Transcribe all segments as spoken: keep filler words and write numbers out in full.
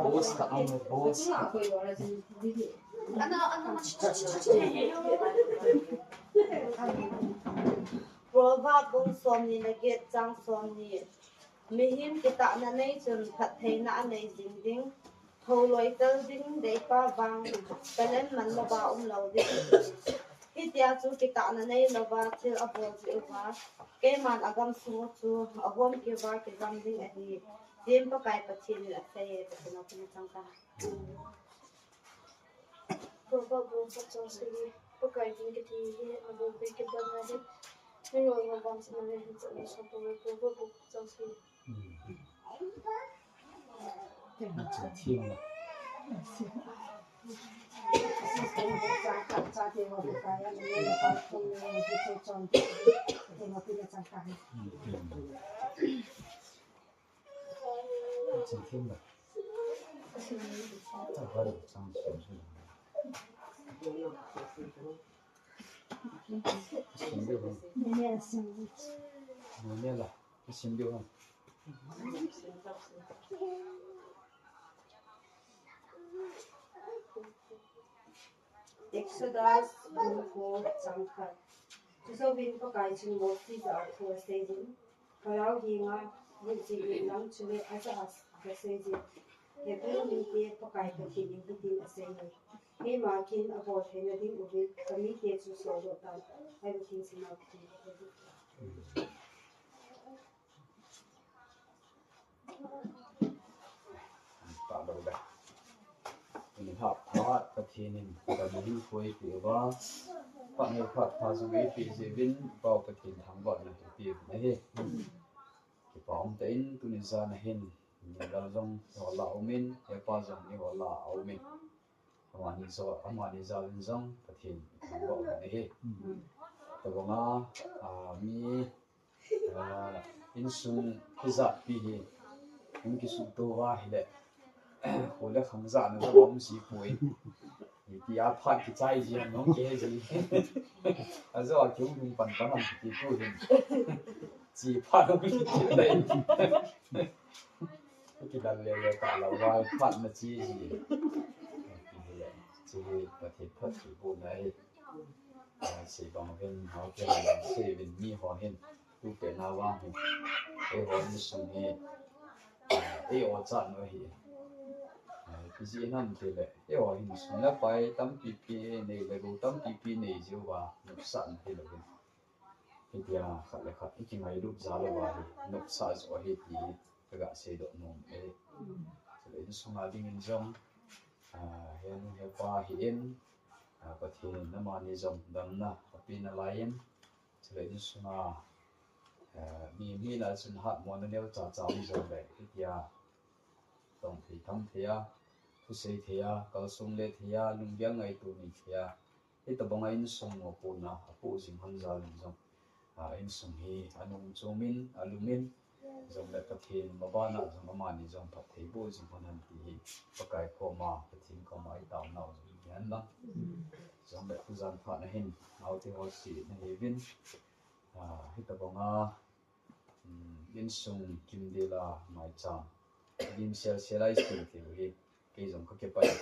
Boss ka ang boss. Proverb bung somni le get chang somni. Mihem kitahna nei chun phattheina anei jing ding. Thouloi tel ding deipa vang, talent man louva um lou ding. Hitia chu kitahna nei louva thil abol jeh uva, keiman agamsung u chu ahom keuva kijam ding ahi, tin Pakai Pathen in asei e, Pathen a pina chang ta. Proverb bung khat chang sagi, Pakai tin kiti hi, abul pen kiban na hi, mingol ngol vang sina le hin chan na sa Proverb bung khat chang sagi. Sim diu ham. Sim diu ham. Sim diu ham. Exodus bung ko chang khat. Chujouvin Pakai chun Mose jah a thu asei in, Pharaoh henga lut jingin lang chule ajah a gasei jin, Hebrew mite Pakai Pathen in hitin asei e, keima kin abol theina ding uvin kamite chu soldoh tan, ahitin Sinai Pathen. Phalou le. Tuni phat pha Pathen in kadam in eipeh uva, phat pha jong eipeh jeh uvin Pau Pathen thangvahna eipeh u ahi. Kipa um tah in tuni jan a hin, mi lal jong eiho lah a um in, hepa jong eiho lah a um in. Amani jal, amani jal in jong Pathen thangvah u ahi. Tabang a, ah, mi, ah, insung kijatpi hi, hung kisuhto uva ahile, kho le khang jatna jong um ji poi. Ipi a phat kichai ji ham jong kihe ji. Ajou a kihung lhung pan pan ham kiti tu hin. Chi phat hung kichi le. Kidal le le ta lou va phat na chi ji. Chi Pathen phat chi bu na hi. Ah, sei bang uvin, hao ke la sei uvin mi ho hin. Tu pe na vang hin. Eiho insung hi. Ah, eiho chan u ahi. Ah, ipi jeh ham itile, eiho hin sum le pai tampi pi nei le gou tampi pi nei jeh uva, nopsahna hilou hin. Hitia khat le khat ikingailut jal uva hi, nopsah joh ahi ti hi kaga seidoh nom e. Chule insunga dingin jong, ah, henu hepa hi in, ah, Pathen in amani jong damna ape nalai in, chule insunga, ah, mi, mi lah a chun hatmona neocha cha um jongle, hitia tong thei tham thei a, thusei thei a, kalsong le thei a, lunggel ngaito nei thei a, hitabanga insung mopohna apoh jing hon jal in jong, ah, insung hi anung chom in, alum in, jongle Pathen mabana jong amani jong phatthei boh jing hon hen ti hi Pakai koma, Pathen koma itaona u jong hi hen lang. Jongle tujan phat na hin, naote ho seidoh na hiuvin, ah, hitabanga, um, insung kimdel a maicham, lim sel sel a isei thei u hi, kei jong kakipah in,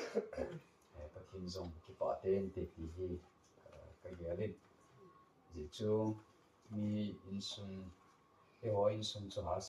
eh, Pathen jong kipah tei inte ti hi, eh, kagel in. Hijeh chun mi insung, eiho insung chu ha